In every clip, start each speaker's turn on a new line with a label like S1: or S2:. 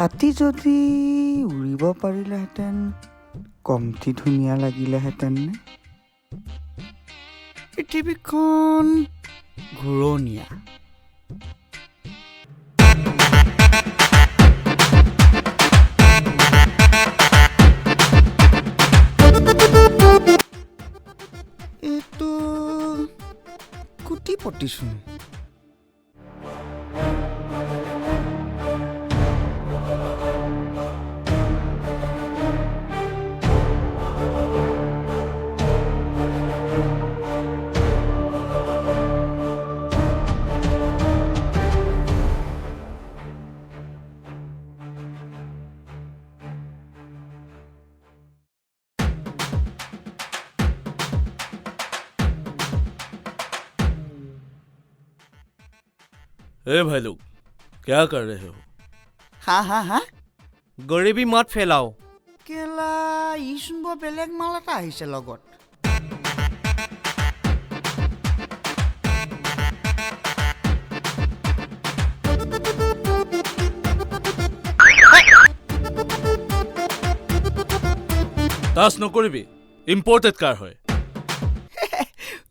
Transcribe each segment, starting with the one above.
S1: হাতী যদি উৰিব পাৰিলেহেঁতেন কমটি ধুনীয়া লাগিলেহেঁতেন নে? পৃথিৱীখন ঘূৰণীয়া। এইটো কোটিপতিচোন।
S2: ए भाई लोग, क्या कर रहे हो?
S1: হা হা হা,
S3: গৰিবী মত ফেলাও।
S1: কেলা, ইচোন বৰ বেলেগ মাল এটা আহিছে লগত।
S2: টাচ নকৰিবি, ইম্পৰ্টেড কাৰ হয়।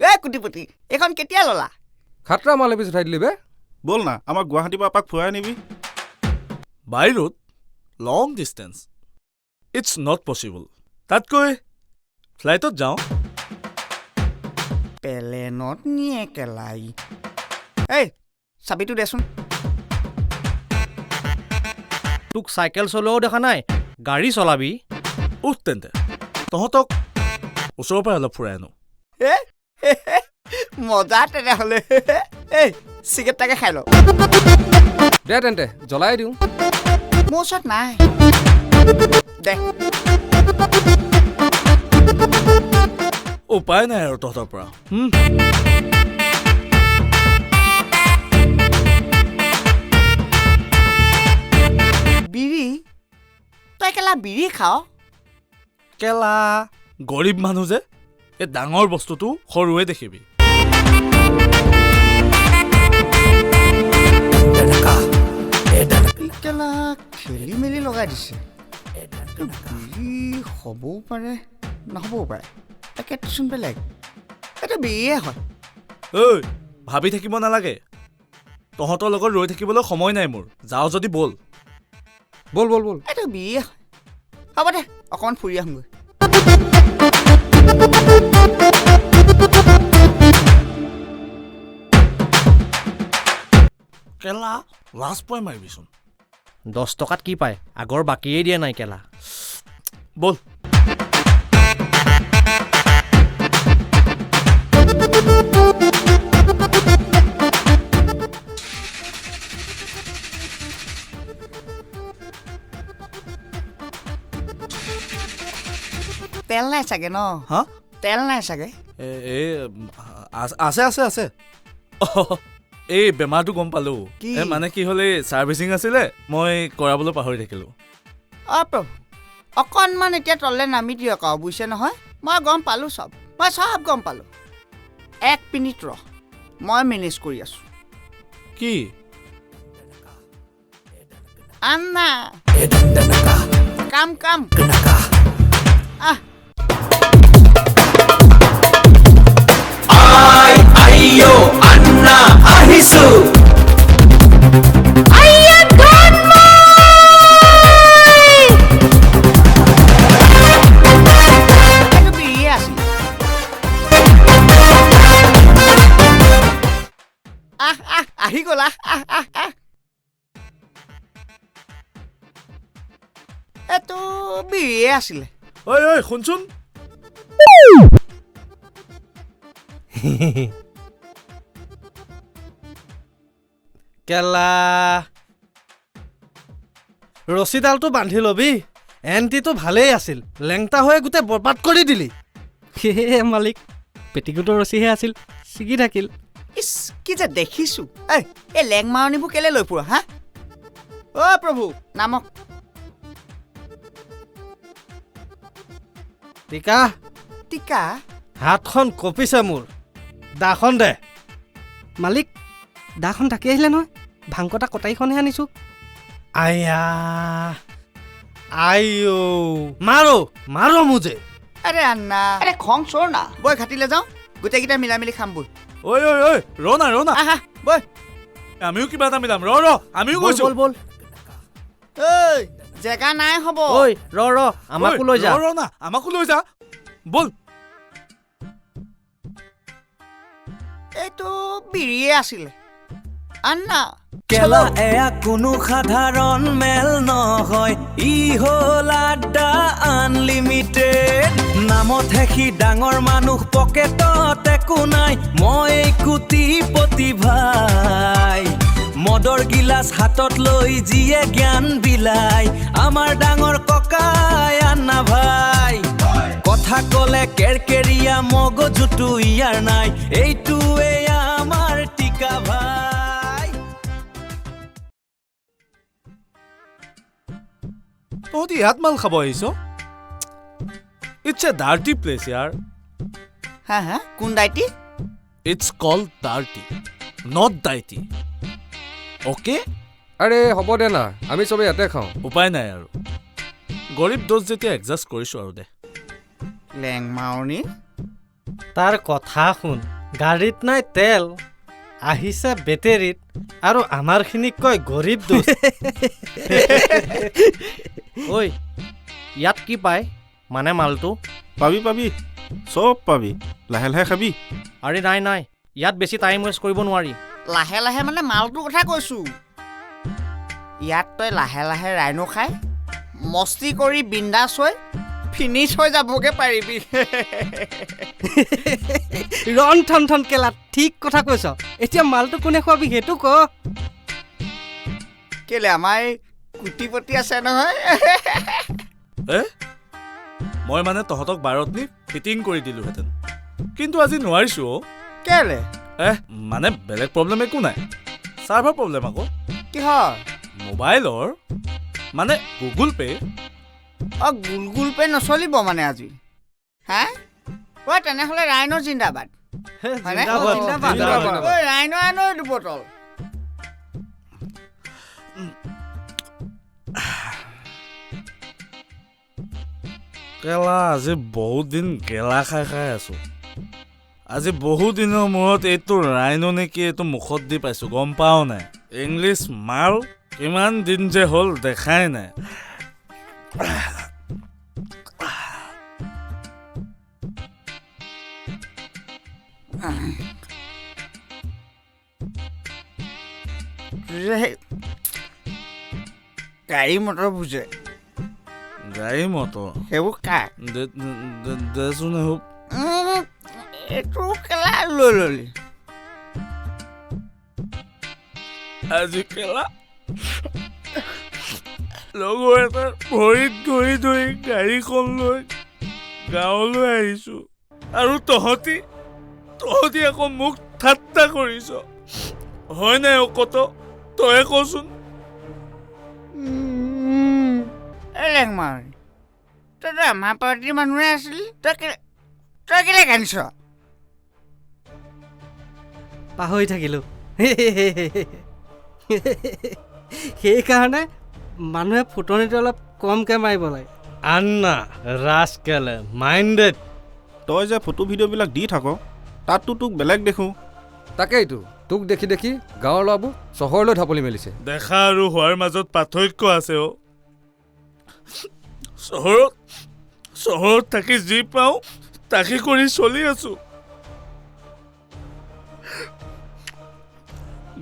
S1: এ কোটিপতি, এইখন কেতিয়া ল'লা?
S4: খাতৰা মাল এপিচ উঠাই দিলি বে।
S5: ব'ল না, আমাক গুৱাহাটীৰ পৰা এপাক ফুৰাই আনিবি।
S2: By road long distance it's not possible. তাতকৈ ফ্লাইটত যাওঁ।
S1: পেলেনত নিয়ে কেলাই। এই চাবিটো দেচোন।
S3: তোক চাইকেল চলোৱাও দেখা নাই, গাড়ী চলাবি?
S2: উঠ তেন্তে, তহঁতক ওচৰৰ পৰা অলপ ফুৰাই আনো।
S1: এ মজা তেনেহ'লে। এই চিগাৰেটটাকে খাই লওঁ।
S4: দে তেন্তে জ্বলাই দিওঁ।
S1: মোৰ ওচৰত নাই, দে।
S2: উপায় নাই আৰু তহঁতৰ পৰা।
S1: বিড়ি? তই কেলা বিড়ি খাৱ?
S2: কেলা গৰীব মানুহ যে, এই ডাঙৰ বস্তুটো সৰুৱে দেখিবি।
S1: কেলা খেলি মেলি লগাই দিছে। বিড়ি হ'বও পাৰে নহ'বও পাৰে, পেকেটটোচোন বেলেগ। এইটো বিড়িয়ে হয়।
S2: ঐ, ভাবি থাকিব নালাগে, তহঁতৰ লগত ৰৈ থাকিবলৈ সময় নাই মোৰ। যাওঁ যদি ব'ল।
S4: ব'ল ব'ল ব'ল।
S1: এইটো বিড়িয়ে হয়। হ'ব দে, অকণমান ফুৰি আহোঁগৈ।
S2: কেলা লাজ পোৱাই মাৰিবিচোন।
S3: 10 টকাত কি পায়, আগৰ বাকীয়ে দিয়া নাই কেলা।
S2: ব'ল।
S1: তেল নাই চাগে ন?
S2: হা,
S1: তেল নাই চাগে।
S2: এই আছে আছে আছে। এই বেমাৰটো গম পালোঁ। এই মানে কি হ'ল, এই ছাৰ্ভিচিং আছিলে, মই কৰাবলৈ পাহৰি থাকিলোঁ।
S1: অ' প্ৰভু, অকণমান এতিয়া তললৈ নামি দিয়ক আৰু, বুজিছে নহয়? মই গম পালোঁ চব, মই চব গম পালোঁ। 1 মিনিট ৰহ, মই মেনেজ কৰি আছোঁ।
S2: কি?
S1: আন্না কাম কাম। আহ আহি গ'ল। আহ আহ আহ আহ, এইটো বিড়িয়ে আছিলে।
S2: ঐ ঐ শুনচোন।
S3: কেলা ৰছীডালটো বান্ধি ল'বি। এণ্টিটো ভালেই আছিল, লেংটা হৈ গোটেই বৰবাদ কৰি দিলি। সেয়ে মালিক, পেটিকোটৰ ৰছীহে আছিল, ছিগি থাকিল।
S1: ইছ, কি যে দেখিছোঁ। এই এই লেং মাৰণিবোৰ কেলৈ লৈ ফুৰ হা? অ' প্ৰভু, নামক।
S3: টিকা
S1: টিকা?
S3: হাতখন কঁপিছে মোৰ, দাখন দে।
S6: মালিক, দাখন থাকি আহিলে নহয়, ভাংকটা কটাৰীখনহে আনিছোঁ।
S3: আয়া আইঅ, মাৰো মাৰো মুজে।
S1: আৰে আন্না, আৰে খং চৰ না, বৈ ঘাটিলে যাওঁ, গোটেইকেইটা মিলাই মিলি খাম বৈ।
S2: ঐ ঐ ঐ, ৰ না ৰ না,
S1: আহা বৈ,
S2: আমিও কিবা এটা মিলাম, ৰ ৰ, আমিও গৈছো।
S6: বল বল।
S1: ঐ জেগা নাই হ'ব।
S6: ঐ ৰ ৰ, আমাকো লৈ যা।
S2: ৰ ৰ না, আমাকো লৈ যা, বল।
S1: এইটো বিৰিয়ে আছিলে আন্না।
S7: কেলা এয়া কোনো সাধাৰণ মেল নহয়, ই হ'ল আড্ডা আনলিমিটেড। নামতহে সি ডাঙৰ মানুহ, পকেটত একো নাই, মই কোটিপতি ভাই। মদৰ গিলাচ হাতত লৈ যিয়ে জ্ঞান বিলায়, আমাৰ ডাঙৰ ককাই আন্না ভাই। কথা ক'লে কেৰকেৰীয়া, মগজুটো ইয়াৰ নাই, এইটোৱে আমাৰ টিকা ভাই।
S2: তহঁতি ইয়াত মাল খাব আহিছ? It's a dirty place ইয়াৰ।
S1: হা হা, কোন দাইটি?
S2: It's call dirty, not দাইটি। Okay?
S4: আৰে হ'ব দে না, আমি চবেই ইয়াতে খাওঁ।
S2: উপায় নাই আৰু, গৰীব দোষ যেতিয়া এডজাষ্ট কৰিছোঁ আৰু দে।
S1: লেং মাৰণি।
S3: তাৰ কথা শুন, গাড়ীত নাই তেল, আহিছে বেটেৰীত, আৰু আমাৰখিনিক কয় গৰীব দোষ।
S6: ঐ ইয়াত কি পায় মানে মালটো?
S5: পাবি পাবি, চব পাবি, লাহে লাহে খাবি।
S6: আৰে নাই নাই, ইয়াত বেছি টাইম ৱেষ্ট কৰিব নোৱাৰি।
S1: লাহে লাহে মানে মালটোৰ কথা কৈছোঁ। ইয়াত তই লাহে লাহে ৰাইনো খাই মস্তি কৰি বিন্দাছ হৈ ফিনিছ হৈ যাবগৈ পাৰিবি।
S3: ৰণ থন থন কেলা, ঠিক কথা কৈছ। এতিয়া মালটো কোনে খুৱাবি সেইটো ক।
S1: কেলে আমাৰ এই কোটিপতি আছে নহয়।
S2: এ মই মানে তহঁতক বাৰত নি ফিটিং কৰি দিলোহেঁতেন, কিন্তু আজি নোৱাৰিছোঁ অ'।
S1: কেলে?
S2: এ মানে বেলেগ প্ৰব্লেম একো নাই, চাৰ্ভাৰ প্ৰব্লেম আকৌ।
S1: কিহৰ?
S2: মোবাইলৰ, মানে গুগল পে'।
S1: অ' গুগল পে' নচলিব মানে আজি? হা ঐ, তেনেহ'লে ৰাইনো জিন্দাবাদ। ঐ ৰাইনো আনো দুবটল।
S2: কেলা আজি বহুত দিন গেলা খাই খাই আছোঁ, আজি বহুদিনৰ মূৰত এইটো ৰাইনো নেকি এইটো মুখত দি পাইছোঁ, গম পাওঁ নাই। ইংলিছ মাল কিমান দিন যে হ'ল দেখাই নাই।
S1: গাড়ী মটৰ বুজে।
S2: গাড়ী মটৰ
S1: সেইবোৰ কাৰ?
S2: দেচোন সেইবোৰ।
S1: এইটো কেলা লৈ ল'লি
S2: আজি কেলা লগৰ এটাৰ ভৰিত ধৰি ধৰি গাড়ীখন লৈ গাঁৱলৈ আহিছোঁ, আৰু তহঁতি তহঁতি আকৌ মোক ঠাট্টা কৰিছ হয় নাই? অকত তয়ে কচোন।
S1: এই লেংমাৰ, তইতো আমাৰ পাৰ্টীৰ মানুহে আছিলি, তই কেলে কান্দিছ?
S3: পাহৰি থাকিলোঁ। সেইকাৰণে মানুহে ফুটনিটো অলপ কমকৈ মাৰিব লাগে। আন্না ৰাজকেলে মাইণ্ডেড।
S5: তই যে ফটো ভিডিঅ'বিলাক দি থাক, তাততো তোক বেলেগ দেখোঁ।
S4: তাকেইতো, তোক দেখি দেখি গাঁৱৰ ল'ৰাবোৰ চহৰলৈ ঢাপলি মেলিছে।
S2: দেখা আৰু হোৱাৰ মাজত পাৰ্থক্য আছে অ'। চহৰত থাকি যি পাওঁ তাকে কৰি চলি আছোঁ।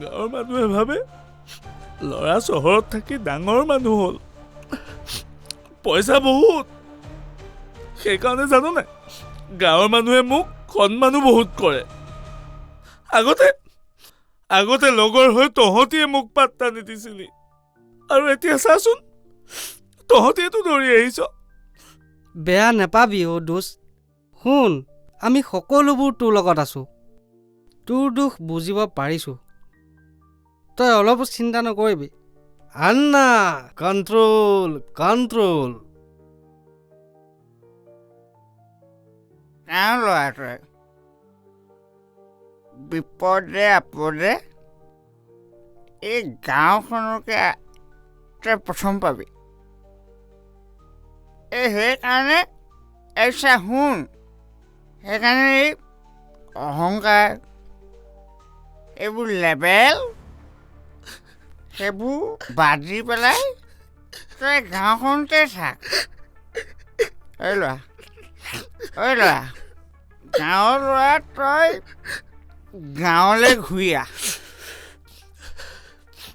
S2: গাঁৱৰ মানুহে ভাবে ল'ৰা চহৰত থাকি ডাঙৰ মানুহ হ'ল, পইচা বহুত, সেইকাৰণে জানো নাই গাঁৱৰ মানুহে মোক সন্মানো বহুত কৰে। আগতে আগতে লগৰ হৈ তহঁতিয়ে মোক পাত্তা নিদিছিলি, আৰু এতিয়া চাচোন তহঁতিয়েতো দৌৰি আহিছ।
S3: বেয়া নেপাবি অ' দোষ। শুন, আমি সকলোবোৰ তোৰ লগত আছোঁ, তোৰ দুখ বুজিব পাৰিছোঁ, তই অলপো চিন্তা নকৰিবি। Anna control control.
S1: গাঁৱৰ ল'ৰাটোৱে বিপদে আপদে এই গাঁওখনকে তই প্ৰথম পাবি। এই সেইকাৰণে এই চা শুন, সেইকাৰণে এই অহংকাৰ, এইবোৰ লেবেল, সেইবোৰ বাদ দি পেলাই তই গাঁওখনতে থাক। ঐ ল'ৰা, ঐ ল'ৰা, গাঁৱৰ ল'ৰা, তই গাঁৱলৈ ঘূৰি আহ।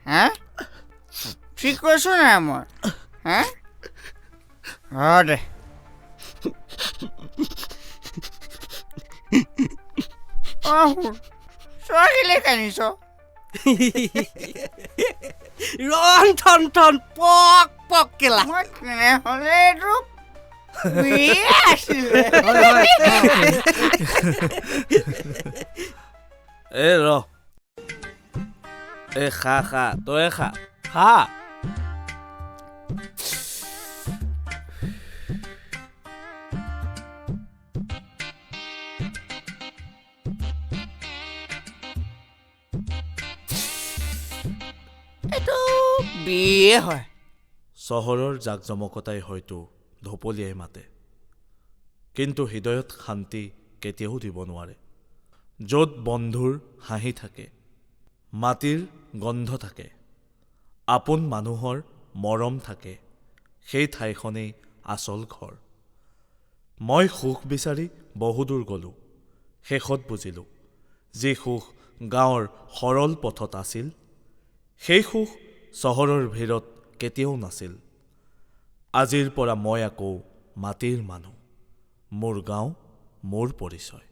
S1: হা, ঠিক কৈছোঁ নাই মই? হা, হ দে। অঁ শুন, তই কেলৈ কান্দিছ?
S3: ৰন থন থন পক পক কেলা।
S1: মই তেনেহ'লে এইটো বিয়ে আছিলে।
S2: এ ৰ, এ খা খা, তয়ে খা খা।
S1: এইটো বিয়ে হয়।
S2: চহৰৰ জাক-জমকতাই হয়তো ঢপলিয়াই মাতে, কিন্তু হৃদয়ত শান্তি কেতিয়াও দিব নোৱাৰে। য'ত বন্ধুৰ হাঁহি থাকে, মাটিৰ গন্ধ থাকে, আপোন মানুহৰ মৰম থাকে, সেই ঠাইখনেই আচল ঘৰ। মই সুখ বিচাৰি বহুদূৰ গ'লোঁ, শেষত বুজিলোঁ যি সুখ গাঁৱৰ সৰল পথত আছিল, সেই সুখ চহৰৰ ভিৰত কেতিয়াও নাছিল। আজিৰ পৰা মই আকৌ মাটিৰ মানুহ। মোৰ গাঁও মোৰ পৰিচয়।